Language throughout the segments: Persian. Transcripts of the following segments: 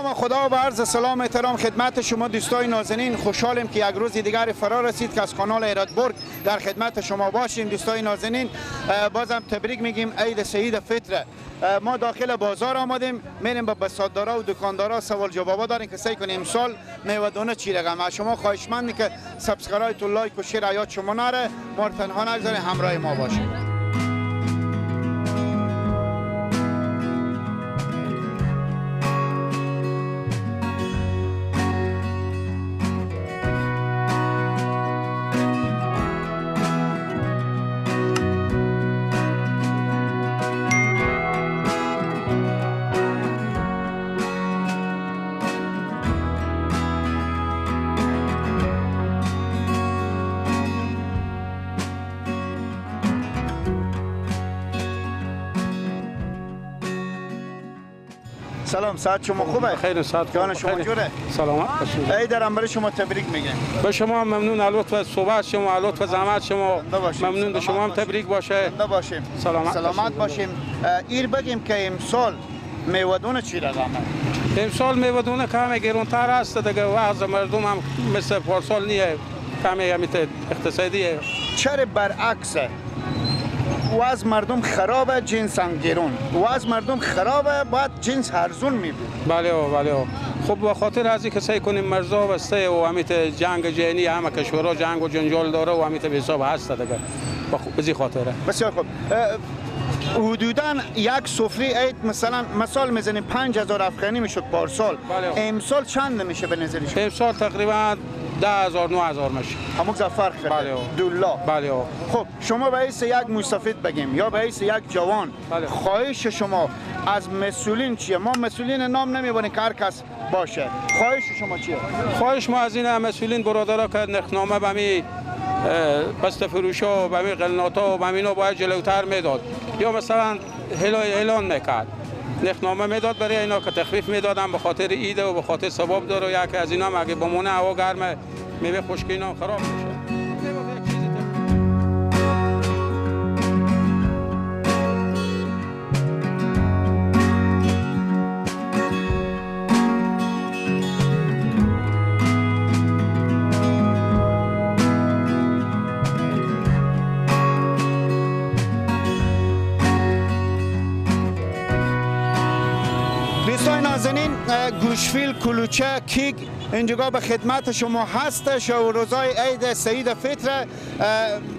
نام خدا و عرض سلام احترام خدمت شما دوستای نازنین. خوشحالیم که یک روز دیگر فرا رسید که از کانال هرات برگ در خدمت شما باشیم. دوستای نازنین بازم تبریک میگیم عید سعید فطر. ما داخل بازار آمدیم، میریم به بساطدارا و دکاندارا سوال جوابا داریم که سعی کنیم امسال میوه دونه چی رقم. از شما خواهشمندیم که subscribe و like و share یاد شما نره، ما رو تنها نگذارین، همراه ما باشید. سلام، ساعت شما خوبه؟ خیلی ساعت جان شما جوره؟ سلامت باشید. عید هم برای شما تبریک میگم. به شما ممنون، لطف صحبت شما، لطف زحمت شما، ممنون. به شما هم تبریک باشه. زنده باشیم. سلامت باشیم. ایر بگیم که امسال میوه چی رقمه؟ امسال میوه دونه کم گرونتر است دیگه، وضع مردم هم مثل پارسال نیه، کمی هم اقتصادیه. چرا برعکسه؟ وضع مردم خرابه، جنس هم گرون. وضع مردم خرابه، باید جنس هرزون میبود. بله بله. خب به خاطر از اینکه سعی کنیم مرزا بسته و همیت جنگ جهانی همه کشورها جنگ و جنجال داره و همیت به حساب هست دیگه، به خاطره. بسیار خوب. حدوداً یک سفره عید مثلا مثال میزنیم 5000 افغانی میشد پارسال. بله. امسال چند میشه به نظر شما؟ امسال تقریبا 10000 9000 میشه. همون فرق کرده. بله. دولا. بله. خب شما به حیث یک مستفید بگیم یا به حیث یک جوان، بله، خواهش شما از مسئولین چیه؟ ما مسئولین نام نمیبریم که هر کس باشه. خواهش شما چیه؟ خواهش ما از این مسئولین برادرها که نرخنامه به می بسته فروشا و به می قلناتا و به اینا باید جلوتر میداد، یا مثلا اعلان میکرد، نرخنامه میداد برای اینا که تخفیف میدادن به خاطر عید و به خاطر ثواب داره. یکی از اینا اگه بمونه هوا گرمه، میوه خشک اینا خراب میشه. گوشفیل، کلوچه، کیک اینجا به خدمت شما هستش و روزای عید سعید فطر.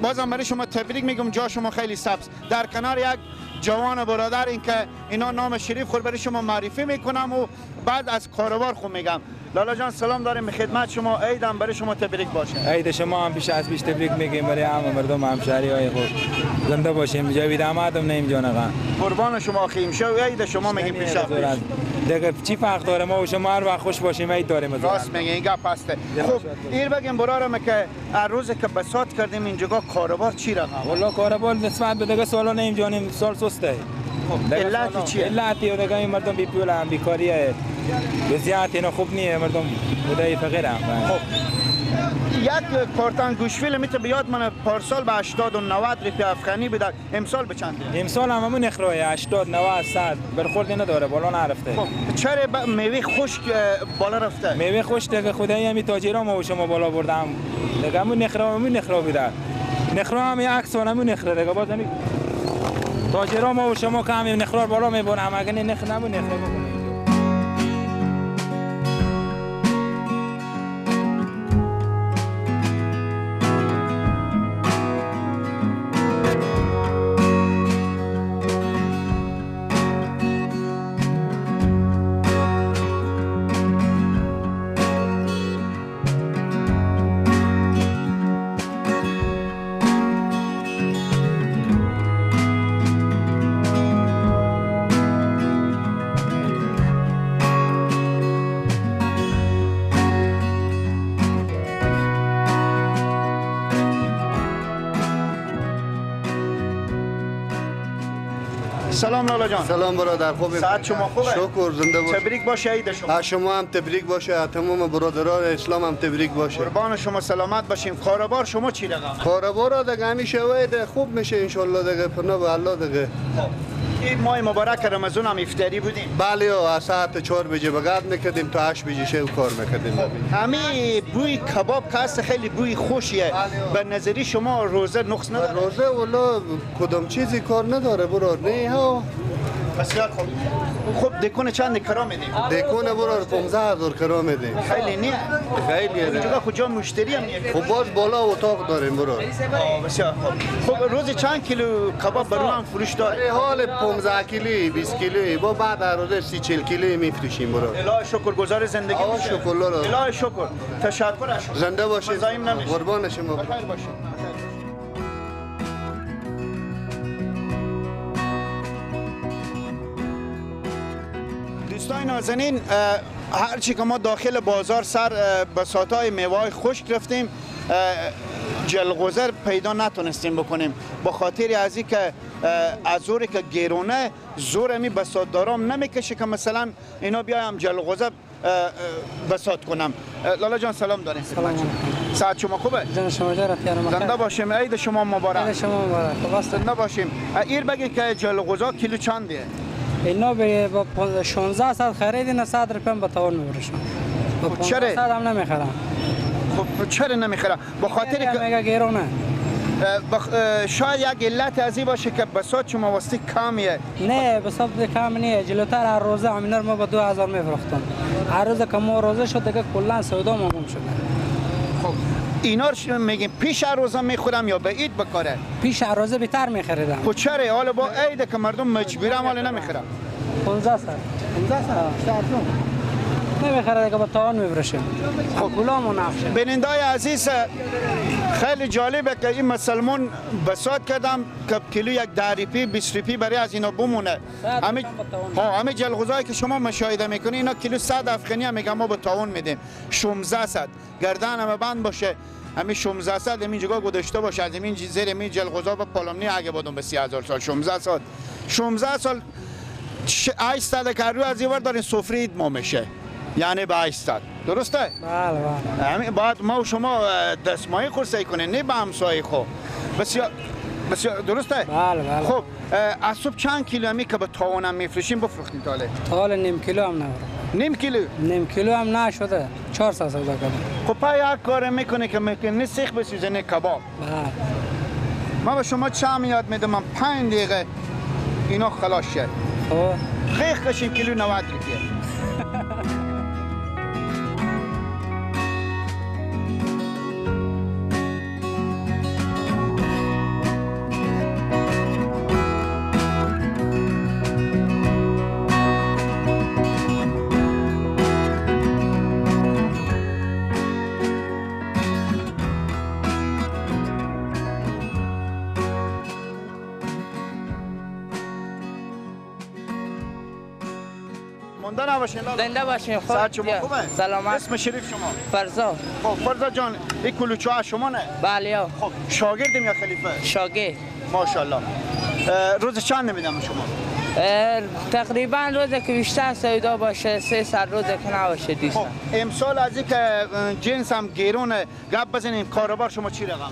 بازم برای شما تبریک میگم، جا شما خیلی سبز. در کنار یک جوان برادر این که اینا نام شریف خود برای شما معرفی میکنم و بعد از کاروبار خود میگم. لالا جان سلام داریم به خدمت شما، عیدم برای شما تبریک باشه. عید شما هم پیش از پیش تبریک میگیم برای همه مردم همشهری های خود. زنده باشیم. جاوید آمدم نیم جان آقا. قربان شما خیم شو، عید شما میگیم پیش از پیش. دیگه چی فرق داره، ما و شما هر وقت خوش باشیم عید داریم. راست میگه، این گپ هسته. خب ایر بگیم برارم که هر روز که بساط کردیم اینجا کاروبار چی رقم؟ والله کاروبار نسبت به دیگه سالا نیم جانیم سال سسته. خب علت چیه؟ علت دیگه این مردم بی پول هم بیکاریه. وضعیت اینا خوب نیه، مردم خدای فقیر هم. خب یک کارتن گوشفیل میته بیاد من پارسال به 80 و 90 روپیه افغانی بوده، امسال به چند؟ امسال هم همون نخرای 80 90 100 برخورد نداره، بالا نرفته. خب چرا میوه خشک بالا رفته؟ میوه خشک دیگه خدای همین تاجرا ما و شما بالا بردم دیگه، همون نخرا همون نخرا بوده، نخرا هم یک سال همون نخره دیگه، باز همین تاجرا ما و شما که همین نخرا بالا میبرن، اگه نه نخ نمون نخرا بکنه. سلام لالا جان. سلام برادر، خوبی؟ ساعت شما خوبه؟ شکر، زنده باشی. تبریک باشه عید شما. شما هم تبریک باشه، تمام برادران اسلام هم تبریک باشه. قربان شما، سلامت باشیم. کاروبار شما چی رقم؟ کاروبار دیگه همیشه وید خوب میشه ان شاء الله دیگه، پناه به الله دیگه. این ماه مبارک رمضان هم افطاری بودیم؟ بله، از ساعت 4 بجه بگرد میکردیم تا 8 بجه شب کار میکردیم. همین بوی کباب که هست خیلی بوی خوشیه. به نظری شما روزه نقص نداره؟ روزه والا کدام چیزی کار نداره برار، نه ها. بسیار خوب. خب دکون چند کرا میدیم؟ دکون برار 15,000 کرا میدیم. خیلی نه؟ خیلیه. اونجا کجا مشتری هم نیه؟ خب باز بالا اتاق داریم برار. بسیار خوب. خب روز چند کیلو کباب برو هم فروش داره؟ حال 15 کیلویی 20 کیلویی با بعد هر روز 30 40 کیلویی میفروشیم برار. الهی شکر گزار زندگی میشه. شکر الله. الهی شکر. تشکر از شما. زنده باشید. قربان شما. بخیر باشید. دوستای نازنین، هرچی که ما داخل بازار سر بساطای میوه خشک رفتیم جلغوزر پیدا نتونستیم بکنیم، با خاطر از اینکه از زوری که گرونه زور می بساط دارام نمیکشه که مثلا اینا بیایم جلغوزه بساط کنم. لالا جان سلام داریم. سلام علیکم. ساعت شما خوبه؟ جان شما جان زنده باشیم. عید شما مبارک. عید شما مبارک. زنده باشیم. ایر بگید که جلغوزه کیلو چنده؟ اینا به 1600 خریدین 100 روپیه به توان می‌فروشم. خب چرا؟ 100 هم نمیخرم. خب چرا نمیخرم؟ به خاطر که میگه گرونه. شاید یک علت از این باشه که بساط شما واسطه کمیه. نه بساط کم نیه، جلوتر هر روزه همینا رو ما با 2000 میفروختم. هر روز که ما روزه شد دیگه کلا سودا ما گم شده. خب اینا رو میگیم پیش هر روزه میخورم یا به عید بکاره؟ پیش هر روزه بهتر میخریدم. خب چرا حالا با عید که مردم مجبورم حالا نمیخرم؟ 1500 1500 نمیخره دیگه، با توان میفروشیم. خب غلامو نفشه. بینندای عزیز، خیلی جالبه که این مسلمان بساط کردم که کیلو یک 10 روپی 20 روپی برای از اینا بمونه. همه ها همه جلغوزایی که شما مشاهده میکنی اینا کیلو 100 افغانی هم میگم ما به توان میدیم. 1600 گردن هم بند باشه، همین 1600 همین جگاه گذاشته باشه، از همین زیر همین جلغوزا به پالامنی اگه بودم به 30000 سال 16 سال 16 سال 800 که رو از اینور دارین سفره عید ما میشه، یعنی به 800. درسته؟ بله بله. همین باید ما و شما دستمایه خود سعی کنیم، نه به همسایه خود. بسیار بسیار درسته؟ بله بله. خب از صبح چند کیلو همی که به تاوانم میفروشیم بفروختیم تا حالا؟ تا حالا نیم کیلو هم نبرم. نیم کیلو؟ نیم کیلو هم نشده، 400 سودا کردم. خب پای یک کار میکنه که میکنه نه سیخ بسوزه نه کباب. بله. ما به شما چند یاد میدم، من 5 دقیقه اینا خلاص شد. خب خیخ کشیم کیلو 90 روپیه. زنده باشین. ساعت شما خوبه؟ سلامت. اسم شریف شما؟ فرزا. خب فرزا جان، این کلوچه شما نه؟ بله. خب شاگردیم یا خلیفه؟ شاگرد. ماشاءالله. روز چند نمیدم شما؟ تقریبا روزی که بیشتر سودا باشه 300، روزی که نباشه 200. خب امسال از اینکه جنس هم گرونه گپ بزنین، کاروبار شما چی رقمه؟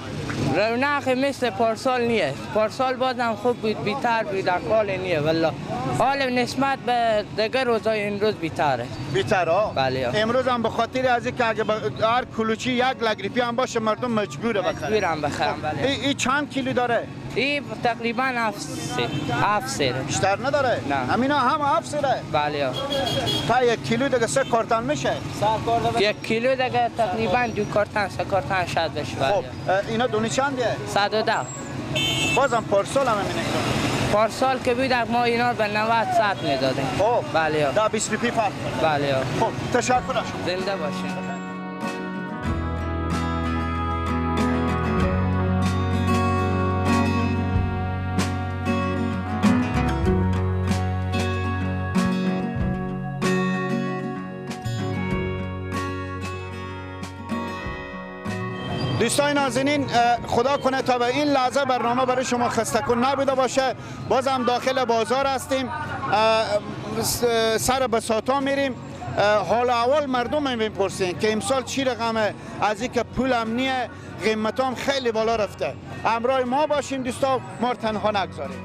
رونق مثل پارسال نیه. پارسال بازم خوب بود، بیتر بود، حال نیه والله. حال نسبت به دیگر روزای امروز بیتره. بیتره؟ بله. امروز هم به خاطر از اینکه اگه هر کلوچی 1 لک روپیه هم باشه مردم مجبوره بخرن. مجبورم بخرن. بله. این چند کیلو داره؟ این تقریبا 7 سیر. بیشتر نداره؟ نه. همینا هم 7 سیره؟ بله. تا 1 کیلو دیگه 3 کارتن میشه؟ 1 کیلو دیگه تقریبا 2 کارتن 3 کارتن شاید بشه. خب اینا دونی چنده؟ 110. بازم پارسال هم همینه. پارسال که بود ما اینا به 90 100 میدادیم. خب بله. ده 20 روپیه فرق. بله. خب تشکر از شما. زنده باشین. دوستان نازنین، خدا کنه تا به این لحظه برنامه برای شما خسته کن نبوده باشه. بازم داخل بازار هستیم، سر بساطا میریم. حال اول مردم میپرسین که امسال چی رقمه، از اینکه پول هم نیه، قیمت هم خیلی بالا رفته. همراه ما باشیم دوستا، ما رو تنها نگذاریم.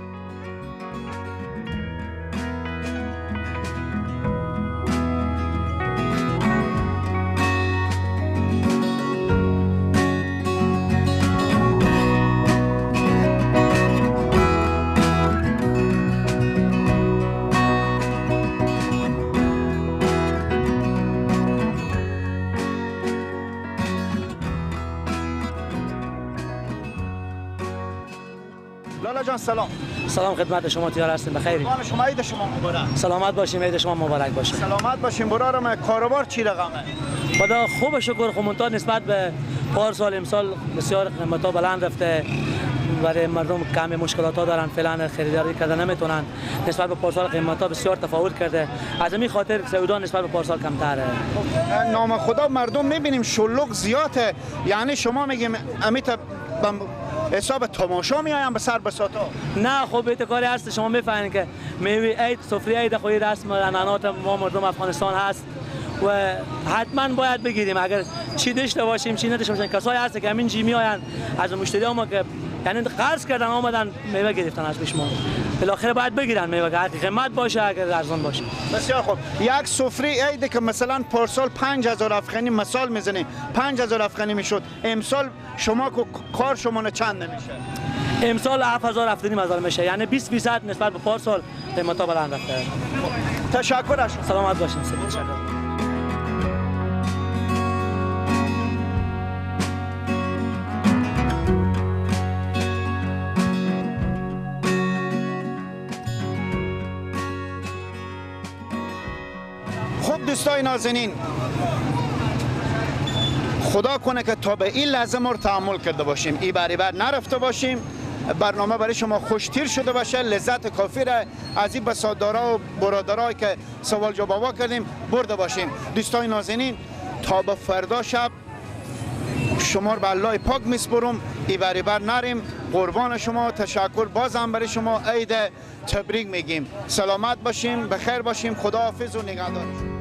لالا جان سلام. سلام خدمت شما، تیار هستیم، بخیر. شما عید شما مبارک. سلامت باشیم، عید شما مبارک باشه. سلامت باشیم برارم. کاروبار چی رقمه؟ خدا خوب شکر، خب منتها نسبت به پارسال امسال بسیار قیمت‌ها بلند رفته، برای مردم کم مشکلات ها دارن، فعلا خریداری کردن نمیتونن. نسبت به پارسال قیمت ها بسیار تفاوت کرده، از همین خاطر سودا نسبت به پارسال کمتره. نام خدا مردم میبینیم شلوغ زیاده، یعنی شما میگیم امیت حساب تماشا میایم به سر بساطا؟ نه خب بیت کاری هست، شما میفهمید که میوه عید سفره عید خو رسم عنعنات ما مردم افغانستان هست و حتما باید بگیریم. اگر چی داشته باشیم چی نداشته باشیم، کسایی هست که همین جی میآیند از مشتری ما که یعنی قرض کردن آمدن میوه گرفتن از پیش ما، بالاخره باید بگیرن میوه، اگر قیمت باشه اگر ارزان باشه. بسیار خوب. یک سفره عید که مثلا پارسال 5000 افغانی مثال میزنیم 5000 افغانی میشد، امسال شما کار شما چند نمیشه؟ امسال 7000 7500 میشه، یعنی 20% نسبت به پارسال قیمت‌ها بلند رفته. تشکر از شما. سلامت باشین. تشکر. دوستای نازنین، خدا کنه که تا به این لحظه ما رو تحمل کرده باشیم، ای بری بر نرفته باشیم، برنامه برای شما خوشتیر شده باشه، لذت کافی را از این بساطدارا و برادرایی که سوال جواب کردیم برده باشیم. دوستای نازنین، تا به فردا شب شما رو به الله پاک میسپرم، ای بری بر نریم. قربان شما، تشکر بازم برای شما، عید تبریک میگیم. سلامت باشیم، بخیر باشیم، خداحافظ و نگهدار.